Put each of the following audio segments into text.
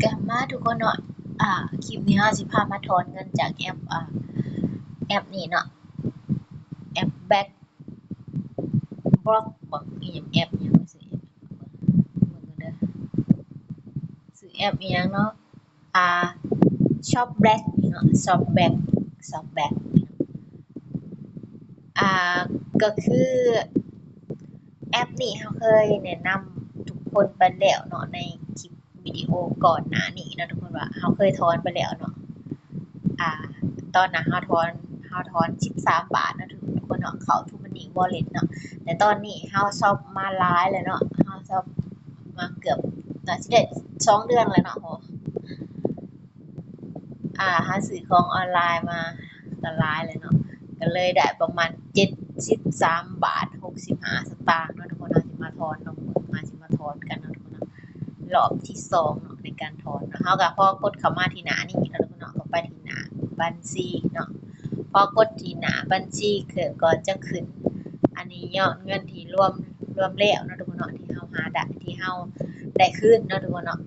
ກັບມາທຸກຄົນເນາະ ອາ ຄລິບນີ້ເຮົາຊິພາມາຖອນເງິນຈາກແອັບ ອາ ແອັບນີ້ເນາະ ແອັບ Back Block ບໍ ອີ່ຫຍັງ ແອັບຫຍັງ ຊື່ແອັບ ເບິ່ງກ່ອນເດີ ຊື່ແອັບອີ່ຫຍັງເນາະ ອາ Shop Back ເນາະ Shop Back Shop Back ອາ ກໍຄືແອັບນີ້ເຮົາເຄີຍແນະນຳທຸກຄົນໄປແລ້ວເນາະ ໃນຄລິບວິດີໂອກ່ອນໜ້ານີ້ເນາະທຸກຄົນ ວ່າເຮົາເຄີຍຖອນໄປແລ້ວເນາະ ອາ ຕອນນັ້ນເຮົາຖອນ ເຮົາຖອນສິບສາມບາດເນາະທຸກຄົນເນາະ ເຂົ້າ TrueMoney Wallet ເນາະ ແຕ່ຕອນນີ້ເຮົາຊັອບມາຫຼາຍແລ້ວເນາະ ເຮົາຊັອບມາເກືອບ ໜ້າຊິໄດ້ສອງເດືອນແລ້ວເນາະ ອາ ເຮົາຊື້ຂອງອອນລາຍມາກໍຫຼາຍແລ້ວເນາະ ກໍເລີຍໄດ້ປະມານເຈັດສິບສາມບາດຫົກສິບຫ້າສະຕາງເນາະທຸກຄົນເນາະ ຊິມາຖອນເນາະ ມາ ຊິມາຖອນກັນເນາະທຸກຄົນເນາະ ລອບທີສອງເນາະ ໃນການຖອນເນາະ ເຮົາກໍພໍກົດເຂົ້າມາທີ່ໜ້ານີ້ເນາະທຸກຄົນເນາະ ກໍໄປທີ່ໜ້າບັນຊີເນາະ ພໍກົດທີ່ໜ້າບັນຊີ ກໍຈະຂຶ້ນ ອັນນີ້ຍອດເງິນທີ່ລວມ ລວມແລ້ວເນາະທຸກຄົນເນາະ ທີ່ເຮົາຫາໄດ້ ທີ່ເຮົາໄດ້ຄືນເນາະທຸກຄົນເນາະ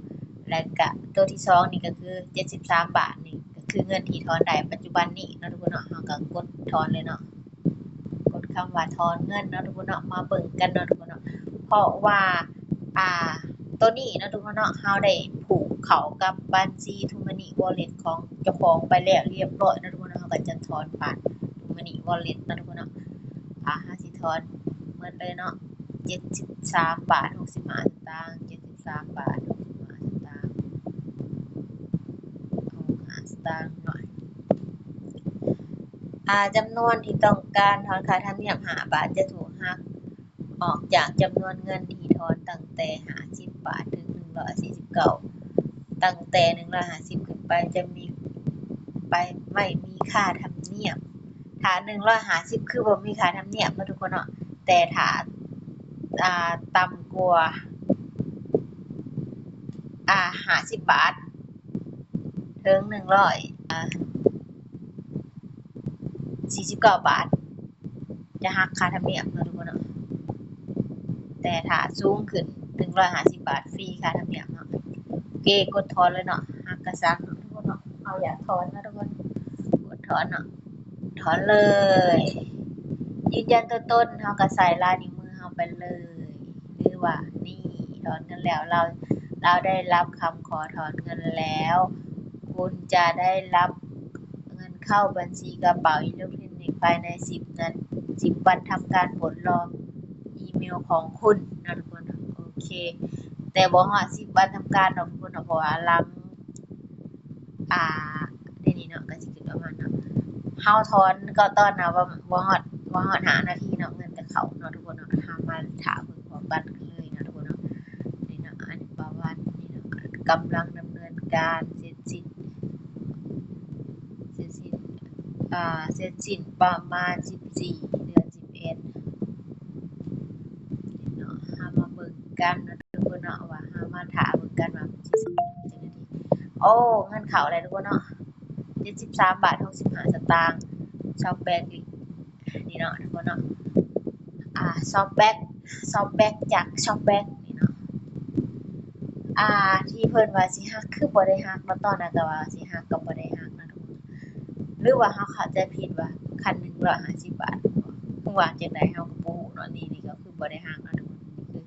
ແລ້ວກະໂຕທີສອງນີ້ກໍຄືເຈັດສິບສາມບາດນີ້ ກໍຄືເງິນທີ່ຖອນໄດ້ປັດຈຸບັນນີ້ເນາະທຸກຄົນເນາະ ເຮົາກໍກົດຖອນເລີຍເນາະ ກົດຄຳວ່າຖອນເງິນເນາະທຸກຄົນເນາະ ມາເບິ່ງກັນເນາະທຸກຄົນເນາະ ເພາະວ່າ ອາ ໂຕນີ້ເນາະທຸກຄົນເນາະ ເຮົາໄດ້ຜູກເຂົ້າກັບບັນຊີ TrueMoney Wallet ຂອງເຈົ້າຂອງໄປແລ້ວລຽບຮ້ອຍເນາະທຸກຄົນເນາະ ເຮົາກໍຈະຖອນຜ່ານ TrueMoney Wallet ເນາະທຸກຄົນເນາະ ອາ ເຮົາຊິຖອນໝົດເລີຍເນາະ ເຈັດສິບສາມບາດຫົກສິບຫ້າສະຕາງ ເຈັດສິບສາມບາດຫົກສິບຫ້າສະຕາງ ຫົກສິບຫ້າສະຕາງເນາະ ອາ ຈຳນວນທີ່ຕ້ອງການຖອນຄ່າທຳນຽມຫ້າບາດ ຈະຖືກຫັກອອກຈາກຈຳນວນເງິນທີ່ຖອນຕັ້ງແຕ່ຫ້າສິບບາດເຖິງໜຶ່ງຮ້ອຍສີ່ສິບເກົ້າ ຕັ້ງແຕ່ໜຶ່ງຮ້ອຍຫ້າສິບຂຶ້ນໄປ ຈະມີ ໄປ ໄມ່ມີຄ່າທຳນຽມ ຖ້າໜຶ່ງຮ້ອຍຫ້າສິບຄືບໍ່ມີຄ່າທຳນຽມເນາະທຸກຄົນເນາະ ແຕ່ຖ້າ ອ່າ ຕ່ຳກວ່າ ອ່າ ຫ້າສິບບາດ ເຖິງໜຶ່ງຮ້ອຍ ອ່າ ສີ່ສິບເກົ້າບາດ ຈະຫັກຄ່າທຳນຽມເນາະທຸກຄົນເນາະ ແຕ່ຖ້າສູງຂຶ້ນໜຶ່ງຮ້ອຍຫ້າສິບບາດ ຟຣີຄ່າທຳນຽມເນາະ ໂອເຄ ກົດຖອນເລີຍເນາະ ຫັກກະສັງເນາະທຸກຄົນເນາະ ເຮົາຢາກຖອນເນາະທຸກຄົນ ກົດຖອນເນາະ ຖອນເລີຍ ຢືນຢັນຕົວຕົນ ເຮົາກໍໃສ່ລາຍນິ້ວມືເຮົາໄປເລີຍ ຫຼືວ່ານີ້ ຖອນເງິນແລ້ວ ລາວ ລາວໄດ້ຮັບຄຳຂໍຖອນເງິນແລ້ວ ຄຸນຈະໄດ້ຮັບເງິນເຂົ້າບັນຊີກະເປົາອີເລັກໂທນິກພາຍໃນສິບນາ ສິບວັນທຳການປົດລັອກອີເມວຂອງຄຸນເນາະທຸກຄົນ ໂອເຄ ແຕ່ບໍ່ຮອດສິບວັນທຳການດອກທຸກຄົນເນາະ ເພາະວ່າຫຼັງ ອ່າ ໃນນີ້ເນາະ ກໍຊິຂຶ້ນປະມານເນາະ ເຮົາຖອນກໍຕອນນະ ບໍ່ ບໍ່ຮອດ ບໍ່ຮອດຫ້ານາທີເນາະ ເງິນກໍເຂົ້າເນາະທຸກຄົນເນາະ ເຮົາມາຖ້າເບິ່ງພ້ອມກັນເລີຍເນາະທຸກຄົນເນາະ ນີ້ເນາະ ອັນປະມານນີ້ເນາະ ກຳລັງດຳເນີນການເສັດສິ້ນ ເສັດສິ້ນ ອ່າ ເສັດສິ້ນປະມານສິບສີ່ ເດືອນສິບເອັດ ເນາະ ເຮົາມາເບິ່ງກັນເນາະທຸກຄົນເນາະ ວ່າເຮົາມາຖ້າເບິ່ງກັນວ່າມັນຊິເສັດຈັ່ງໃດ. ໂອ້ ເງິນເຂົ້າແລ້ວທຸກຄົນເນາະ ເຈັດສິບສາມບາດຫົກສິບຫ້າສະຕາງ ຊອບແບັກນີ້ເນາະທຸກຄົນເນາະ ອາ ຊອບແບັກ ຊອບແບັກ ຈາກຊອບແບັກນີ້ເນາະ ອາ ທີ່ເພິ່ນວ່າຊິຫັກ ຄືບໍ່ໄດ້ຫັກເນາະ ຕອນນັ້ນກໍວ່າຊິຫັກກໍບໍ່ໄດ້ຫັກເນາະທຸກຄົນ ຫຼືວ່າເຮົາເຂົ້າໃຈຜິດວ່າ ຄັນໜຶ່ງຮ້ອຍຫ້າສິບບາດ ຄືວ່າຈັ່ງໃດເຮົາກໍບໍ່ຮູ້ເນາະ ນີ້ ນີ້ກໍຄືບໍ່ໄດ້ຫັກເນາະທຸກຄົນ ນີ້ຄື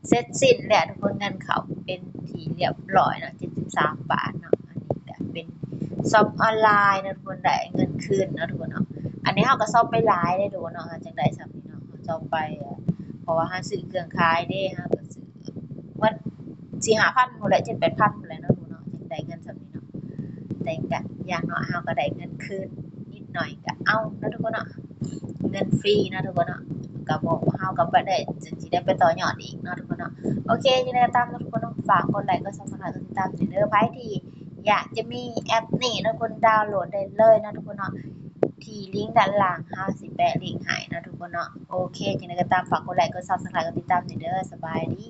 ເສັດສິ້ນແລ້ວທຸກຄົນ ເງິນເຂົ້າເປັນທີ່ລຽບຮ້ອຍເນາະ ເຈັດສິບສາມບາດເນາະ ອັນນີ້ກໍເປັນ ຊັອບອອນລາຍເນາະທຸກຄົນ ໄດ້ເງິນຄືນເນາະທຸກຄົນເນາະ ອັນນີ້ເຮົາກໍຊັອບໄປຫຼາຍເດ້ທຸກຄົນເນາະ ເຮົາຈັ່ງໄດ້ສ່ຳນີ້ເນາະ ເຮົາຊັອບໄປ ເພາະວ່າເຮົາຊື້ເຄື່ອງຂາຍເດ້ ເຮົາກໍຊື້ໝົດສີ່ຫ້າພັນພຸ້ນແຫຼະ ເຈັດແປດພັນພຸ້ນແຫຼະເນາະທຸກຄົນເນາະ ຈຶ່ງໄດ້ເງິນສ່ຳນີ້ເນາະ ແຕ່ກໍຢ່າງໜ້ອຍເຮົາກໍໄດ້ເງິນຄືນນິດໜ່ອຍກໍເອົາເນາະທຸກຄົນເນາະ ເງິນຟຣີເນາະທຸກຄົນເນາະ ກໍບໍ່ ເຮົາກໍບໍ່ໄດ້ ຈະຊິໄດ້ໄປຕໍ່ຍອດອີກເນາະທຸກຄົນເນາະ ໂອເຄ ຈັ່ງໃດກໍຕາມເນາະທຸກຄົນເນາະ ຝາກກົດໄລ ກົດ Subscribe ກົດຕິດຕາມເດີ ໃຜທີ່ ຢາກຈະມີແອັບນີ້ເນາະ ທຸກຄົນດາວໂຫຼດໄດ້ເລີຍເນາະທຸກຄົນເນາະ ທີ່ລິງດ້ານລ່າງ ເຮົາຊິແປະລິງໃຫ້ເນາະທຸກຄົນເນາະ ໂອເຄ ຈັ່ງໃດກໍຕາມ ຝາກກົດໄລ ກົດ Subscribe ກົດຕິດຕາມແດ່ເດີ ສະບາຍດີ.